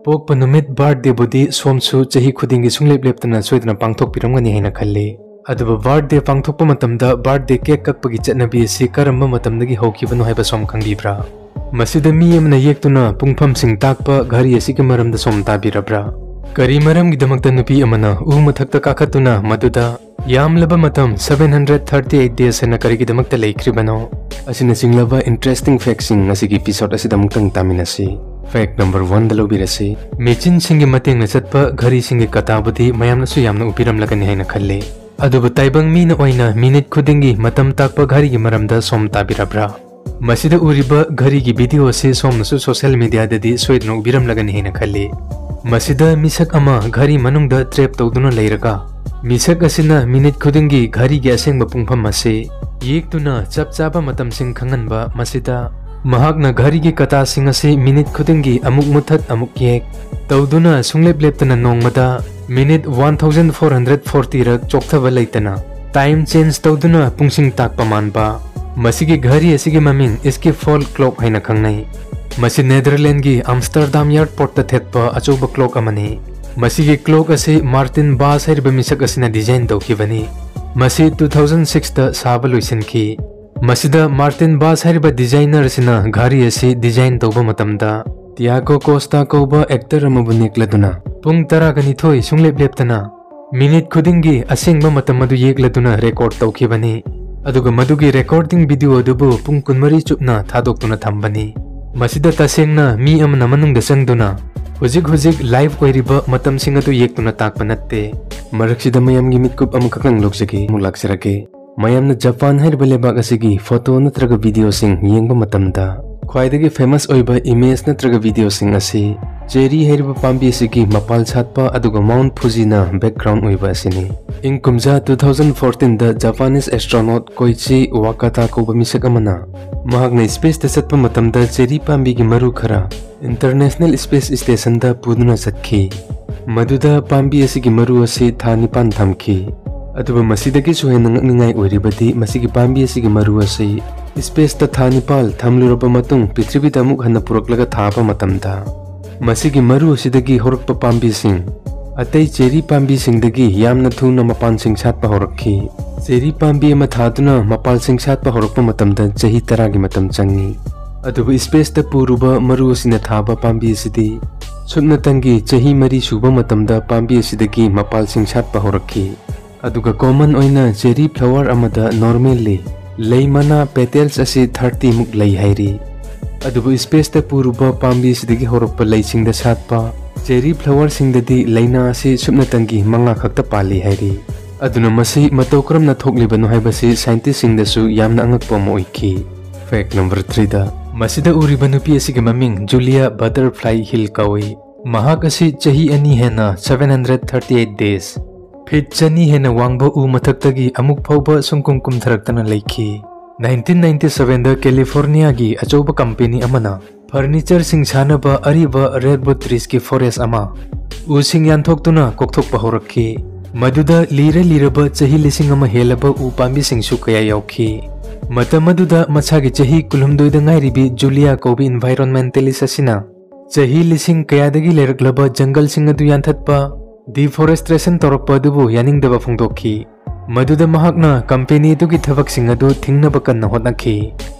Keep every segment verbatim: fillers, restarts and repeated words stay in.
ꯄꯣꯛꯄ ꯅꯨꯃꯤꯠ, ꯕꯥꯔꯊꯗꯦꯕꯨꯗꯤ ꯁꯣꯝꯁꯨ ꯆꯍꯤ ꯈꯨꯗꯤꯡꯒꯤ ꯁꯨꯡꯂꯦꯞ ꯂꯦꯞꯇꯅ ꯁꯣꯏꯗꯅ ꯄꯥꯡꯊꯣꯛꯄꯤꯔꯝꯒꯅꯤ ꯍꯥꯏꯅ ꯈꯜꯂꯤ꯫ ꯑꯗꯨꯕꯨ ꯕꯥꯔꯊꯗꯦ ꯄꯥꯡꯊꯣꯛꯄ ꯃꯇꯝꯗ ꯕꯥꯔꯊꯗꯦ ꯀꯦꯛ ꯀꯛꯄꯒꯤ ꯆꯠꯅꯕꯤ ꯑꯁꯤ ꯀꯔꯝꯕ ꯃꯇꯝꯗꯒꯤ ꯍꯧꯈꯤꯕꯅꯣ ꯍꯥꯏꯕ ꯁꯣꯝ ꯈꯪꯕꯤꯕ꯭ꯔꯥ? ꯃꯁꯤꯗ ꯃꯤ ꯑꯃꯅ ꯌꯦꯛꯇꯨꯅ ꯄꯨꯡꯐꯝꯁꯤꯡ ꯇꯥꯛꯄ ꯘꯔꯤ ꯑꯁꯤꯒꯤ ꯃꯔꯝꯗ ꯁꯣꯝ ꯇꯥꯕꯤꯔꯕ꯭ꯔꯥ? ꯀꯔꯤ ꯃꯔꯝꯒꯤꯗꯃꯛꯇ ꯅꯨꯄꯤ ꯑꯃꯅ ꯎ ꯃꯊꯛꯇ ꯀꯥꯈꯠꯇꯨꯅ ꯃꯗꯨꯗ ꯌꯥꯝꯂꯕ ꯃꯇꯝ seven hundred thirty eight days ꯍꯥꯏꯅ ꯀꯔꯤꯒꯤꯗꯃꯛꯇ ꯂꯩꯈ꯭ꯔꯤꯕꯅꯣ? ꯑꯁꯤꯅꯆꯤꯡꯂꯕ interesting factꯁꯤꯡ ꯉꯁꯤꯒꯤ episode ꯑꯁꯤꯗ ꯑꯃꯨꯛꯇꯪ ꯇꯥꯃꯤꯟꯅꯁꯤ꯫ Fact number oneꯗ ꯂꯧꯕꯤꯔꯁꯤ꯫ ꯃꯦꯆꯤꯟꯁꯤꯡꯒꯤ ꯃꯇꯦꯡꯅ ꯆꯠꯄ ꯘꯔꯤꯁꯤꯡꯒꯤ ꯀꯇꯥꯕꯨꯗꯤ ꯃꯌꯥꯝꯅꯁꯨ ꯌꯥꯝꯅ ꯎꯕꯤꯔꯝꯂꯒꯅꯤ ꯍꯥꯏꯅ ꯈꯜꯂꯤ꯫ ꯑꯗꯨꯕꯨ ꯇꯥꯏꯕꯪ ꯃꯤꯅ ꯑꯣꯏꯅ ꯃꯤꯅꯤꯠ ꯈꯨꯗꯤꯡꯒꯤ ꯃꯇꯝ ꯇꯥꯛꯄ ꯘꯔꯤꯒꯤ ꯃꯔꯝꯗ ꯁꯣꯝ ꯇꯥꯕꯤꯔꯕ꯭ꯔꯥ? ꯃꯁꯤꯗ ꯎꯔꯤꯕ ꯘꯔꯤꯒꯤ video ꯑꯁꯤ ꯁꯣꯝꯅꯁꯨ social mediaꯗꯗꯤ ꯁꯣꯏꯗꯅ ꯎꯕꯤꯔꯝꯂꯒꯅꯤ ꯍꯥꯏꯅ ꯈꯜꯂꯤ꯫ ꯃꯁꯤꯗ ꯃꯤꯁꯛ ꯑꯃ ꯘꯔꯤ ꯃꯅꯨꯡꯗ trap ꯇꯧꯗꯨꯅ ꯂꯩꯔꯒ, ꯃꯤꯁꯛ ꯑꯁꯤꯅ ꯃꯤꯅꯤꯠ ꯈꯨꯗꯤꯡꯒꯤ ꯘꯔꯤꯒꯤ ꯑꯁꯦꯡꯕ ꯄꯨꯡꯐꯝ ꯑꯁꯤ ꯌꯦꯛꯇꯨꯅ ꯆꯞ ꯆꯥꯕ ꯃꯇꯝꯁꯤꯡ ꯈꯪꯍꯟꯕ꯫ ꯃꯁꯤꯗ ꯃꯍꯥꯛꯅ ꯘꯔꯤꯒꯤ ꯀꯇꯥꯁꯤꯡ ꯑꯁꯤ ꯃꯤꯅꯤꯠ ꯈꯨꯗꯤꯡꯒꯤ ꯑꯃꯨꯛ ꯃꯨꯊꯠ ꯑꯃꯨꯛ ꯌꯦꯛ ꯇꯧꯗꯨꯅ ꯁꯨꯡꯂꯦꯞ ꯂꯦꯞꯇꯅ ꯅꯣꯡꯃꯗ minute one thousand four hundred forty ꯔꯛ ꯆꯣꯛꯊꯕ ꯂꯩꯇꯅ time change ꯇꯧꯗꯨꯅ ꯄꯨꯡꯁꯤꯡ ꯇꯥꯛꯄ ꯃꯥꯟꯕ꯫ ꯃꯁꯤꯒꯤ ꯘꯔꯤ ꯑꯁꯤꯒꯤ ꯃꯃꯤꯡ Schiphol clock ꯍꯥꯏꯅ ꯈꯪꯅꯩ꯫ ꯃꯁꯤ ꯅꯦꯗꯔꯂꯦꯟꯒꯤ ꯑꯝꯁꯇꯔꯗꯥꯝ airportꯇ ꯊꯦꯠꯄ ꯑꯆꯧꯕ clock ꯑꯃꯅꯤ꯫ ꯃꯁꯤꯒꯤ clock ꯑꯁꯤ ꯃꯥꯔꯇꯤꯟ ꯕꯥꯁ ꯍꯥꯏꯔꯤꯕ ꯃꯤꯁꯛ ꯑꯁꯤꯅ design ꯇꯧꯈꯤꯕꯅꯤ꯫ ꯃꯁꯤ two thousand sixꯇ ꯁꯥꯕ ꯂꯣꯏꯁꯤꯟꯈꯤ꯫ ꯃꯁꯤꯗ ꯃꯥꯔꯇꯤꯟ ꯕꯥꯁ ꯍꯥꯏꯔꯤꯕ designer ꯑꯁꯤꯅ ꯘꯔꯤ ꯑꯁꯤ design ꯇꯧꯕ ꯃꯇꯝꯗ ꯇꯤꯌꯥꯒꯣ ꯀꯣꯁꯇꯥ ꯀꯧꯕ actor ꯑꯃꯕꯨ ꯅꯦꯛꯂꯗꯨꯅ ꯄꯨꯡ ꯇꯔꯥꯒ ꯅꯤꯊꯣꯏ ꯁꯨꯡꯂꯦꯞ ꯂꯦꯞꯇꯅ ꯃꯤꯅꯤꯠ ꯈꯨꯗꯤꯡꯒꯤ ꯑꯁꯦꯡꯕ ꯃꯇꯝ ꯑꯗꯨ ꯌꯦꯛꯂꯗꯨꯅ record ꯇꯧꯈꯤꯕꯅꯤ꯫ ꯑꯗꯨꯒ ꯃꯗꯨꯒꯤ recording video ꯑꯗꯨꯕꯨ ꯄꯨꯡ ꯀꯨꯟꯃꯔꯤ ꯆꯨꯞꯅ ꯊꯥꯗꯣꯛꯇꯨꯅ ꯊꯝꯕꯅꯤ꯫ ꯃꯁꯤꯗ ꯇꯁꯦꯡꯅ ꯃꯤ ꯑꯃꯅ ꯃꯅꯨꯡꯗ ꯆꯪꯗꯨꯅ ꯍꯧꯖꯤꯛ ꯍꯧꯖꯤꯛ live ꯑꯣꯏꯔꯤꯕ ꯃꯇꯝꯁꯤꯡ ꯑꯗꯨ ꯌꯦꯛꯇꯨꯅ ꯇꯥꯛꯄ ꯅꯠꯇꯦ꯫ ꯃꯔꯛꯁꯤꯗ ꯃꯌꯥꯝꯒꯤ ꯃꯤꯠꯀꯨꯞ ꯑꯃꯈꯛꯇꯪ ꯂꯧꯖꯒꯦ, ꯑꯃꯨꯛ ꯂꯥꯛꯆꯔꯒꯦ꯫ ꯃꯌꯥꯝꯅ ꯖꯄꯥꯟ ꯍꯥꯏꯔꯤꯕ ꯂꯩꯕꯥꯛ ꯑꯁꯤꯒꯤ photo ꯅꯠꯇ꯭ꯔꯒ videoꯁꯤꯡ ꯌꯦꯡꯕ ꯃꯇꯝꯗ ꯈ꯭ꯋꯥꯏꯗꯒꯤ famous ꯑꯣꯏꯕ image ꯅꯠꯇ꯭ꯔꯒ videoꯁꯤꯡ ꯑꯁꯤ cherry ꯍꯥꯏꯔꯤꯕ ꯄꯥꯝꯕꯤ ꯑꯁꯤꯒꯤ ꯃꯄꯥꯜ ꯁꯥꯠꯄ ꯑꯗꯨꯒ Mount Fujiꯅ background ꯑꯣꯏꯕ ꯑꯁꯤꯅꯤ꯫ ꯏꯪ ꯀꯨꯝꯖꯥ two thousand fourteenꯗ Japanese astronaut Koichi Wakata ꯀꯧꯕ ꯃꯤꯁꯛ ꯑꯃꯅ ꯃꯍꯥꯛꯅ spaceꯇ ꯆꯠꯄ ꯃꯇꯝꯗ cherry ꯄꯥꯝꯕꯤꯒꯤ ꯃꯔꯨ ꯈꯔ International Space Stationꯗ ꯄꯨꯗꯨꯅ ꯆꯠꯈꯤ꯫ ꯃꯗꯨꯗ ꯄꯥꯝꯕꯤ ꯑꯁꯤꯒꯤ ꯃꯔꯨ ꯑꯁꯤ ꯊꯥ ꯅꯤꯄꯥꯟ ꯊꯝꯈꯤ꯫ ꯑꯗꯨꯕꯨ ꯃꯁꯤꯗꯒꯤꯁꯨ ꯍꯦꯟꯅ ꯉꯛꯅꯤꯡꯉꯥꯏ ꯑꯣꯏꯔꯤꯕꯗꯤ ꯃꯁꯤꯒꯤ ꯄꯥꯝꯕꯤ ꯑꯁꯤꯒꯤ ꯃꯔꯨ ꯑꯁꯤ spaceꯇ ꯊꯥ ꯅꯤꯄꯥꯜ ꯊꯝꯂꯨꯔꯕ ꯃꯇꯨꯡ ꯄ꯭ꯔꯤꯊꯤꯕꯤꯗ ꯑꯃꯨꯛ ꯍꯟꯅ ꯄꯨꯔꯛꯂꯒ ꯊꯥꯕ ꯃꯇꯝꯗ ꯃꯁꯤꯒꯤ ꯃꯔꯨ ꯑꯁꯤꯗꯒꯤ ꯍꯧꯔꯛꯄ ꯄꯥꯝꯕꯤꯁꯤꯡ ꯑꯇꯩ ꯆꯦꯔꯤ ꯄꯥꯝꯕꯤꯁꯤꯡꯗꯒꯤ ꯌꯥꯝꯅ ꯊꯨꯅ ꯃꯄꯥꯟꯁꯤꯡ ꯁꯥꯠꯄ ꯍꯧꯔꯛꯈꯤ꯫ ꯆꯦꯔꯤ ꯄꯥꯝꯕꯤ ꯑꯃ ꯊꯥꯗꯨꯅ ꯃꯄꯥꯟꯁꯤꯡ ꯁꯥꯠꯄ ꯍꯧꯔꯛꯄ ꯃꯇꯝꯗ ꯆꯍꯤ ꯇꯔꯥꯒꯤ ꯃꯇꯝ ꯆꯪꯏ꯫ ꯑꯗꯨꯕꯨ spaceꯇ ꯄꯨꯔꯨꯕ ꯃꯔꯨ ꯑꯁꯤꯅ ꯊꯥꯕ ꯄꯥꯝꯕꯤ ꯑꯁꯤꯗꯤ ꯁꯨꯞꯅꯇꯪꯒꯤ ꯆꯍꯤ ꯃꯔꯤ ꯁꯨꯕ ꯃꯇꯝꯗ ꯄꯥꯝꯕꯤ ꯑꯁꯤꯗꯒꯤ ꯃꯄꯥꯜꯁꯤꯡ ꯁꯥꯠꯄ ꯍꯧꯔꯛꯈꯤ꯫ ꯑꯗꯨꯒ common ꯑꯣꯏꯅ cherry flower ꯑꯃꯗ normally ꯂꯩ ꯃꯅꯥ, petals ꯑꯁꯤ thirty ꯃꯨꯛ ꯂꯩ ꯍꯥꯏꯔꯤ꯫ ꯑꯗꯨꯕꯨ spaceꯇ ꯄꯨꯔꯨꯕ ꯄꯥꯝꯕꯤ ꯑꯁꯤꯗꯒꯤ ꯍꯧꯔꯛꯄ ꯂꯩꯁꯤꯡꯗ ꯁꯥꯠꯄ cherry flowerꯁꯤꯡꯗꯗꯤ ꯂꯩꯅꯥ ꯑꯁꯤ ꯁꯨꯞꯅꯇꯪꯒꯤ ꯃꯉꯥ ꯈꯛꯇ ꯄꯥꯜꯂꯤ ꯍꯥꯏꯔꯤ꯫ ꯑꯗꯨꯅ ꯃꯁꯤ ꯃꯇꯧ ꯀꯔꯝꯅ ꯊꯣꯛꯂꯤꯕꯅꯣ ꯍꯥꯏꯕꯁꯤ scientistꯁꯤꯡꯗꯁꯨ ꯌꯥꯝꯅ ꯑꯉꯛꯄ ꯑꯃ ꯑꯣꯏꯈꯤ꯫ Fact number threeꯗ ꯃꯁꯤꯗ ꯎꯔꯤꯕ ꯅꯨꯄꯤ ꯑꯁꯤꯒꯤ ꯃꯃꯤꯡ Julia Butterfly Hill ꯀꯧꯏ꯫ ꯃꯍꯥꯛ ꯑꯁꯤ ꯆꯍꯤ ꯑꯅꯤ ꯍꯦꯟꯅ seven hundred thirty eight days, feet ꯆꯅꯤ ꯍꯦꯟꯅ ꯋꯥꯡꯕ ꯎ ꯃꯊꯛꯇꯒꯤ ꯑꯃꯨꯛ ꯐꯥꯎꯕ ꯁꯨꯡꯀꯨꯝ ꯀꯨꯝꯊꯔꯛꯇꯅ ꯂꯩꯈꯤ꯫ Nineteen ninety sevenꯗ Californiaꯒꯤ ꯑꯆꯧꯕ company ꯑꯃꯅ furnitureꯁꯤꯡ ꯁꯥꯅꯕ ꯑꯔꯤꯕ redwood treesꯀꯤ forest ꯑꯃ ꯎꯁꯤꯡ ꯌꯥꯟꯊꯣꯛꯇꯨꯅ ꯀꯣꯛꯊꯣꯛꯄ ꯍꯧꯔꯛꯈꯤ꯫ ꯃꯗꯨꯗ ꯂꯤꯔ ꯂꯤꯔꯕ ꯆꯍꯤ ꯂꯤꯁꯤꯡ ꯑꯃ ꯍꯦꯜꯂꯕ ꯎ ꯄꯥꯝꯕꯤꯁꯤꯡꯁꯨ ꯀꯌꯥ ꯌꯥꯎꯈꯤ꯫ ꯃꯇꯝ ꯑꯗꯨꯗ ꯃꯁꯥꯒꯤ ꯆꯍꯤ ꯀꯨꯟꯍꯨꯝꯗꯣꯏꯗ ꯉꯥꯏꯔꯤꯕꯤ Julia ꯀꯧꯕꯤ environmentalist ꯑꯁꯤꯅ ꯆꯍꯤ ꯂꯤꯁꯤꯡ ꯀꯌꯥꯗꯒꯤ ꯂꯩꯔꯛꯂꯕ ꯖꯪꯒꯜꯁꯤꯡ ꯑꯗꯨ ꯌꯥꯟꯊꯠꯄ, deforestation ꯇꯧꯔꯛꯄ ꯑꯗꯨꯕꯨ ꯌꯥꯅꯤꯡꯗꯕ ꯐꯣꯡꯗꯣꯛꯈꯤ꯫ ꯃꯗꯨꯗ ꯃꯍꯥꯛꯅ company ꯑꯗꯨꯒꯤ ꯊꯕꯛꯁꯤꯡ ꯑꯗꯨ ꯊꯤꯡꯅꯕ ꯀꯟꯅ ꯍꯣꯠꯅꯈꯤ꯫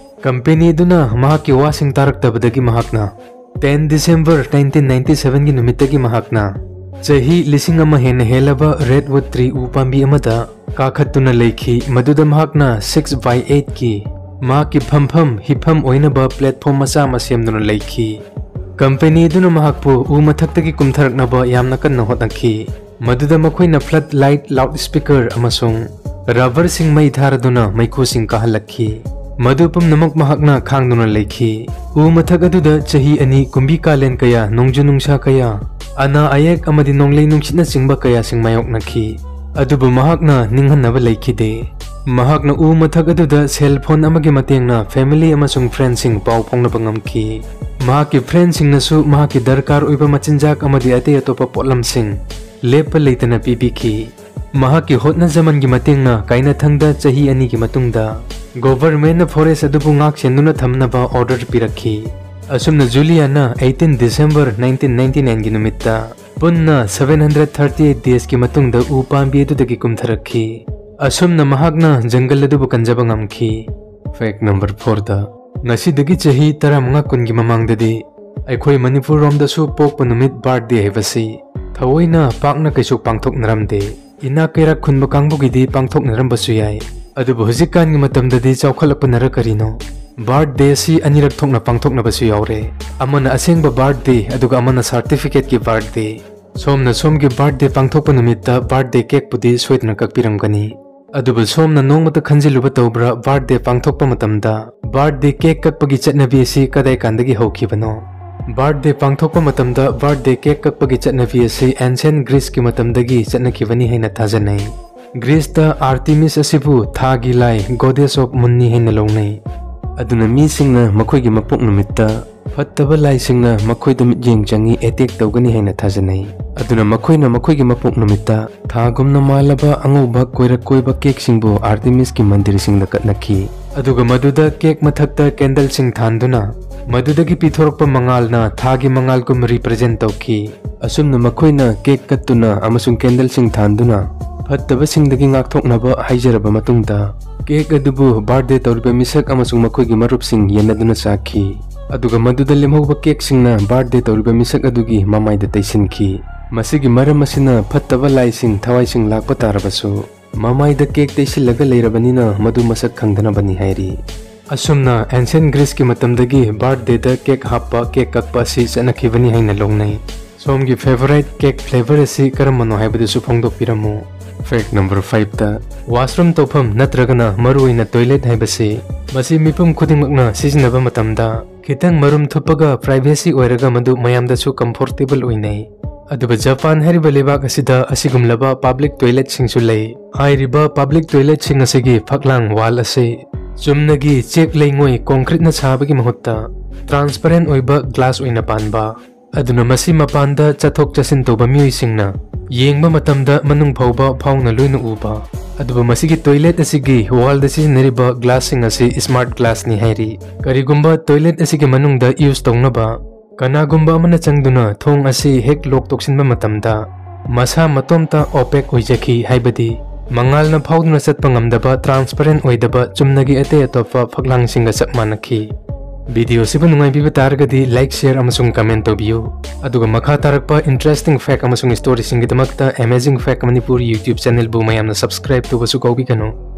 Company ꯑꯗꯨꯅ ꯃꯍꯥꯛꯀꯤ ꯋꯥꯁꯤꯡ ꯇꯥꯔꯛꯇꯕꯗꯒꯤ ꯃꯍꯥꯛꯅ ten December nineteen ninety sevenꯒꯤ ꯅꯨꯃꯤꯠꯇꯒꯤ ꯃꯍꯥꯛꯅ ꯆꯍꯤ ꯂꯤꯁꯤꯡ ꯑꯃ ꯍꯦꯟꯅ ꯍꯦꯜꯂꯕ redwood tree ꯎ ꯄꯥꯝꯕꯤ ꯑꯃꯗ ꯀꯥꯈꯠꯇꯨꯅ ꯂꯩꯈꯤ, ꯃꯗꯨꯗ ꯃꯍꯥꯛꯅ six by eightꯀꯤ ꯃꯍꯥꯛꯀꯤ ꯐꯝꯐꯝ, ꯍꯤꯞꯐꯝ ꯑꯣꯏꯅꯕ platform ꯃꯆꯥ ꯑꯃ ꯁꯦꯝꯗꯨꯅ ꯂꯩꯈꯤ꯫ Company ꯑꯗꯨꯅ ꯃꯍꯥꯛꯄꯨ ꯎ ꯃꯊꯛꯇꯒꯤ ꯀꯨꯝꯊꯔꯛꯅꯕ ꯌꯥꯝꯅ ꯀꯟꯅ ꯍꯣꯠꯅꯈꯤ꯫ ꯃꯗꯨꯗ ꯃꯈꯣꯏꯅ floodlight, loudspeaker ꯑꯃꯁꯨꯡ rubberꯁꯤꯡ ꯃꯩ ꯊꯥꯔꯗꯨꯅ ꯃꯩꯈꯨꯁꯤꯡ ꯀꯥꯍꯜꯂꯛꯈꯤ꯫ ꯃꯗꯨ ꯄꯨꯝꯅꯃꯛ ꯃꯍꯥꯛꯅ ꯈꯥꯡꯗꯨꯅ ꯂꯩꯈꯤ꯫ ꯎ ꯃꯊꯛ ꯑꯗꯨꯗ ꯆꯍꯤ ꯑꯅꯤ ꯀꯨꯝꯕꯤ ꯀꯥꯂꯦꯟ ꯀꯌꯥ, ꯅꯣꯡꯖꯨ ꯅꯨꯡꯁꯥ ꯀꯌꯥ, ꯑꯅꯥ ꯑꯌꯦꯛ ꯑꯃꯗꯤ ꯅꯣꯡꯂꯩ ꯅꯨꯡꯁꯤꯠꯅꯆꯤꯡꯕ ꯀꯌꯥꯁꯤꯡ ꯃꯥꯌꯣꯛꯅꯈꯤ꯫ ꯑꯗꯨꯕꯨ ꯃꯍꯥꯛꯅ ꯅꯤꯡꯍꯟꯅꯕ ꯂꯩꯈꯤꯗꯦ꯫ ꯃꯍꯥꯛꯅ ꯎ ꯃꯊꯛ ꯑꯗꯨꯗ cell phone ꯑꯃꯒꯤ ꯃꯇꯦꯡꯅ family ꯑꯃꯁꯨꯡ friendꯁꯤꯡ ꯄꯥꯎ ꯐꯥꯎꯅꯕ ꯉꯝꯈꯤ꯫ ꯃꯍꯥꯛꯀꯤ friendꯁꯤꯡꯅꯁꯨ ꯃꯍꯥꯛꯀꯤ ꯗꯔꯀꯥꯔ ꯑꯣꯏꯕ ꯃꯆꯤꯟꯖꯥꯛ ꯑꯃꯗꯤ ꯑꯇꯩ ꯑꯇꯣꯞꯄ ꯄꯣꯠꯂꯝꯁꯤꯡ ꯂꯦꯞꯄ ꯂꯩꯇꯅ ꯄꯤꯕꯤꯈꯤ꯫ ꯃꯍꯥꯛꯀꯤ ꯍꯣꯠꯅꯖꯃꯟꯒꯤ ꯃꯇꯦꯡꯅ ꯀꯥꯏꯅꯊꯪꯗ ꯆꯍꯤ ꯑꯅꯤꯒꯤ ꯃꯇꯨꯡꯗ governmentꯅ forest ꯑꯗꯨꯕꯨ ꯉꯥꯛ ꯁꯦꯟꯗꯨꯅ ꯊꯝꯅꯕ order ꯄꯤꯔꯛꯈꯤ꯫ ꯑꯁꯨꯝꯅ ꯖꯨꯂꯤꯌꯥꯅ eighteen December nineteen ninety nine ꯒꯤ ꯅꯨꯃꯤꯠꯇ ꯄꯨꯟꯅ seven hundred thirty eight days ꯀꯤ ꯃꯇꯨꯡꯗ ꯎ ꯄꯥꯝꯕꯤ ꯑꯗꯨꯗꯒꯤ ꯀꯨꯝꯊꯔꯛꯈꯤ꯫ ꯑꯁꯨꯝꯅ ꯃꯍꯥꯛꯅ ꯖꯪꯒꯜ ꯑꯗꯨꯕꯨ ꯀꯟꯖꯕ ꯉꯝꯈꯤ꯫ Fact number four ꯗ, ꯉꯁꯤꯗꯒꯤ ꯆꯍꯤ ꯇꯔꯥꯃꯉꯥ ꯀꯨꯟꯒꯤ ꯃꯃꯥꯡꯗꯗꯤ ꯑꯩꯈꯣꯏ ꯃꯅꯤꯄꯨꯔ ꯔꯣꯝꯗꯁꯨ ꯄꯣꯛꯄ ꯅꯨꯃꯤꯠ, birthday ꯍꯥꯏꯕꯁꯤ ꯊꯑꯣꯏꯅ ꯄꯥꯛꯅ ꯀꯩꯁꯨ ꯄꯥꯡꯊꯣꯛꯅꯔꯝꯗꯦ꯫ ꯏꯅꯥꯛ ꯀꯩꯔꯥꯛ ꯈꯨꯟꯕ ꯀꯥꯡꯕꯨꯒꯤꯗꯤ ꯄꯥꯡꯊꯣꯛꯅꯔꯝꯕꯁꯨ ꯌꯥꯏ, ꯑꯗꯨꯕꯨ ꯍꯧꯖꯤꯛꯀꯥꯟꯒꯤ ꯃꯇꯝꯗꯗꯤ ꯆꯥꯎꯈꯠꯂꯛꯄꯅꯔ ꯀꯔꯤꯅꯣ, birthday ꯑꯁꯤ ꯑꯅꯤꯔꯛ ꯊꯣꯛꯅ ꯄꯥꯡꯊꯣꯛꯅꯕꯁꯨ ꯌꯥꯎꯔꯦ꯫ ꯑꯃꯅ ꯑꯁꯦꯡꯕ birthday, ꯑꯗꯨꯒ ꯑꯃꯅ certificate ꯀꯤ birthday꯫ ꯁꯣꯝꯅ ꯁꯣꯝꯒꯤ birthday ꯄꯥꯡꯊꯣꯛꯄ ꯅꯨꯃꯤꯠꯇ birthday cake ꯄꯨꯗꯤ ꯁꯣꯏꯗꯅ ꯀꯛꯄꯤꯔꯝꯒꯅꯤ꯫ ꯑꯗꯨꯕꯨ ꯁꯣꯝꯅ ꯅꯣꯡꯃꯇ ꯈꯟꯖꯤꯜꯂꯨꯕ ꯇꯧꯕ꯭ꯔꯥ, birthday ꯄꯥꯡꯊꯣꯛꯄ ꯃꯇꯝꯗ birthday cake ꯀꯛꯄꯒꯤ ꯆꯠꯅꯕꯤ ꯑꯁꯤ ꯀꯗꯥꯏ ꯀꯥꯟꯗꯒꯤ ꯍꯧꯈꯤꯕꯅꯣ? Birthday ꯄꯥꯡꯊꯣꯛꯄ ꯃꯇꯝꯗ birthday cake ꯀꯛꯄꯒꯤ ꯆꯠꯅꯕꯤ ꯑꯁꯤ ancient Greece ꯀꯤ ꯃꯇꯝꯗꯒꯤ ꯆꯠꯅꯈꯤꯕꯅꯤ ꯍꯥꯏꯅ ꯊꯥꯖꯅꯩ꯫ Greece ꯇ Artemis ꯑꯁꯤꯕꯨ ꯊꯥꯒꯤ ꯂꯥꯏ, goddess of moon ꯅꯤ ꯍꯥꯏꯅ ꯂꯧꯅꯩ꯫ ꯑꯗꯨꯅ ꯃꯤꯁꯤꯡꯅ ꯃꯈꯣꯏꯒꯤ ꯃꯄꯣꯛ ꯅꯨꯃꯤꯠꯇ ꯐꯠꯇꯕ ꯂꯥꯏꯁꯤꯡꯅ ꯃꯈꯣꯏꯗ ꯃꯤꯠꯌꯦꯡ ꯆꯪꯉꯤ, attack ꯇꯧꯒꯅꯤ ꯍꯥꯏꯅ ꯊꯥꯖꯅꯩ꯫ ꯑꯗꯨꯅ ꯃꯈꯣꯏꯅ ꯃꯈꯣꯏꯒꯤ ꯃꯄꯣꯛ ꯅꯨꯃꯤꯠꯇ ꯊꯥꯒꯨꯝꯅ ꯃꯥꯜꯂꯕ ꯑꯉꯧꯕ ꯀꯣꯏꯔꯛ ꯀꯣꯏꯕ cake ꯁꯤꯡꯕꯨ Artemis ꯀꯤ ꯃꯟꯗꯤꯔꯁꯤꯡꯗ ꯀꯠꯅꯈꯤ꯫ ꯑꯗꯨꯒ ꯃꯗꯨꯗ cake ꯃꯊꯛꯇ candle ꯁꯤꯡ ꯊꯥꯟꯗꯨꯅ ꯃꯗꯨꯗꯒꯤ ꯄꯤꯊꯣꯔꯛꯄ ꯃꯉꯥꯜꯅ ꯊꯥꯒꯤ ꯃꯉꯥꯜꯒꯨꯝ represent ꯇꯧꯈꯤ꯫ ꯑꯁꯨꯝꯅ ꯃꯈꯣꯏꯅ cake ꯀꯠꯇꯨꯅ ꯑꯃꯁꯨꯡ candle ꯁꯤꯡ ꯊꯥꯟꯗꯨꯅ ꯐꯠꯇꯕꯁꯤꯡꯗꯒꯤ ꯉꯥꯛꯊꯣꯛꯅꯕ ꯍꯥꯏꯖꯔꯕ ꯃꯇꯨꯡꯗ, cake ꯑꯗꯨꯕꯨ birthday ꯇꯧꯔꯤꯕ ꯃꯤꯁꯛ ꯑꯃꯁꯨꯡ ꯃꯈꯣꯏꯒꯤ ꯃꯔꯨꯞꯁꯤꯡ ꯌꯦꯟꯅꯗꯨꯅ ꯆꯥꯈꯤ꯫ ꯑꯗꯨꯒ ꯃꯗꯨꯗ ꯂꯦꯝꯍꯧꯕ cake ꯁꯤꯡꯅ birthday ꯇꯧꯔꯤꯕ ꯃꯤꯁꯛ ꯑꯗꯨꯒꯤ ꯃꯃꯥꯏꯗ ꯇꯩꯁꯤꯟꯈꯤ꯫ ꯃꯁꯤꯒꯤ ꯃꯔꯝ ꯑꯁꯤꯅ ꯐꯠꯇꯕ ꯂꯥꯏꯁꯤꯡ ꯊꯋꯥꯏꯁꯤꯡ ꯂꯥꯛꯄ ꯇꯥꯔꯕꯁꯨ, ꯃꯃꯥꯏꯗ cake ꯇꯩꯁꯤꯜꯂꯒ ꯂꯩꯔꯕꯅꯤꯅ ꯃꯗꯨ ꯃꯁꯛ ꯈꯪꯗꯅꯕꯅꯤ ꯍꯥꯏꯔꯤ꯫ ꯑꯁꯨꯝꯅ ancient Greece ꯀꯤ ꯃꯇꯝꯗꯒꯤ birthday ꯗ cake ꯍꯥꯞꯄ, cake ꯀꯛꯄ ꯑꯁꯤ ꯆꯠꯅꯈꯤꯕꯅꯤ ꯍꯥꯏꯅ ꯂꯧꯅꯩ꯫ ꯁꯣꯝꯒꯤ favourite cake flavour ꯑꯁꯤ ꯀꯔꯝꯕꯅꯣ ꯍꯥꯏꯕꯗꯨꯁꯨ ꯐꯣꯡꯗꯣꯛꯄꯤꯔꯝꯃꯨ꯫ Fact number five ꯇ, washroom ꯇꯧꯐꯝ ꯅꯠꯇ꯭ꯔꯒꯅ ꯃꯔꯨꯑꯣꯏꯅ toilet ꯍꯥꯏꯕꯁꯤ, ꯃꯁꯤ ꯃꯤꯄꯨꯝ ꯈꯨꯗꯤꯡꯃꯛꯅ ꯁꯤꯖꯤꯟꯅꯕ ꯃꯇꯝꯗ ꯈꯤꯇꯪ ꯃꯔꯨꯝ ꯊꯨꯞꯄꯒ privacy ꯑꯣꯏꯔꯒ ꯃꯗꯨ ꯃꯌꯥꯝꯗꯁꯨ comfortable ꯑꯣꯏꯅꯩ꯫ ꯑꯗꯨꯕꯨ ꯖꯄꯥꯟ ꯍꯥꯏꯔꯤꯕ ꯂꯩꯕꯥꯛ ꯑꯁꯤꯗ ꯑꯁꯤꯒꯨꯝꯂꯕ public toilet ꯁꯤꯡꯁꯨ ꯂꯩ꯫ ꯍꯥꯏꯔꯤꯕ public toilet ꯁꯤꯡ ꯑꯁꯤꯒꯤ ꯐꯛꯂꯥꯡ wall ꯑꯁꯤ ꯆꯨꯝꯅꯒꯤ ꯆꯦꯛ ꯂꯩꯉꯣꯏ concrete ꯅ ꯁꯥꯕꯒꯤ ꯃꯍꯨꯠꯇ transparent ꯑꯣꯏꯕ glass ꯑꯣꯏꯅ ꯄꯥꯟꯕ꯫ ꯑꯗꯨꯅ ꯃꯁꯤ ꯃꯄꯥꯟꯗ ꯆꯠꯊꯣꯛ ꯆꯠꯁꯤꯟ ꯇꯧꯕ ꯃꯤꯑꯣꯏꯁꯤꯡꯅ ꯌꯦꯡꯕ ꯃꯇꯝꯗ ꯃꯅꯨꯡ ꯐꯥꯎꯕ ꯐꯥꯎꯅ ꯂꯣꯏꯅ ꯎꯕ꯫ ꯑꯗꯨꯕꯨ ꯃꯁꯤꯒꯤ toilet ꯑꯁꯤꯒꯤ wallꯗ ꯁꯤꯖꯤꯟꯅꯔꯤꯕ glassꯁꯤꯡ ꯑꯁꯤ smart glassꯅꯤ ꯍꯥꯏꯔꯤ꯫ ꯀꯔꯤꯒꯨꯝꯕ toilet ꯑꯁꯤꯒꯤ ꯃꯅꯨꯡꯗ use ꯇꯧꯅꯕ ꯀꯅꯥꯒꯨꯝꯕ ꯑꯃꯅ ꯆꯪꯗꯨꯅ ꯊꯣꯡ ꯑꯁꯤ ꯍꯦꯛ lock ꯇꯧꯁꯤꯟꯕ ꯃꯇꯝꯗ ꯃꯁꯥ ꯃꯇꯣꯝꯇ opaque ꯑꯣꯏꯖꯈꯤ, ꯍꯥꯏꯕꯗꯤ ꯃꯉꯥꯜꯅ ꯐꯥꯎꯗꯨꯅ ꯆꯠꯄ ꯉꯝꯗꯕ transparent ꯑꯣꯏꯗꯕ ꯆꯨꯝꯅꯒꯤ ꯑꯇꯩ ꯑꯇꯣꯞꯄ ꯐꯛꯂꯥꯡꯁꯤꯡꯒ ꯆꯞ ꯃꯥꯟꯅꯈꯤ꯫ Video ꯑꯁꯤꯕꯨ ꯅꯨꯡꯉꯥꯏꯕꯤꯕ ꯇꯥꯔꯒꯗꯤ like, share ꯑꯃꯁꯨꯡ comment ꯇꯧꯕꯤꯌꯨ꯫ ꯑꯗꯨꯒ ꯃꯈꯥ ꯇꯥꯔꯛꯄ interesting fact ꯑꯃꯁꯨꯡ storyꯁꯤꯡꯒꯤꯗꯃꯛꯇ Amazing Fact Manipur YouTube channelꯕꯨ ꯃꯌꯥꯝꯅ subscribe ꯇꯧꯕꯁꯨ ꯀꯥꯎꯕꯤꯒꯅꯨ꯫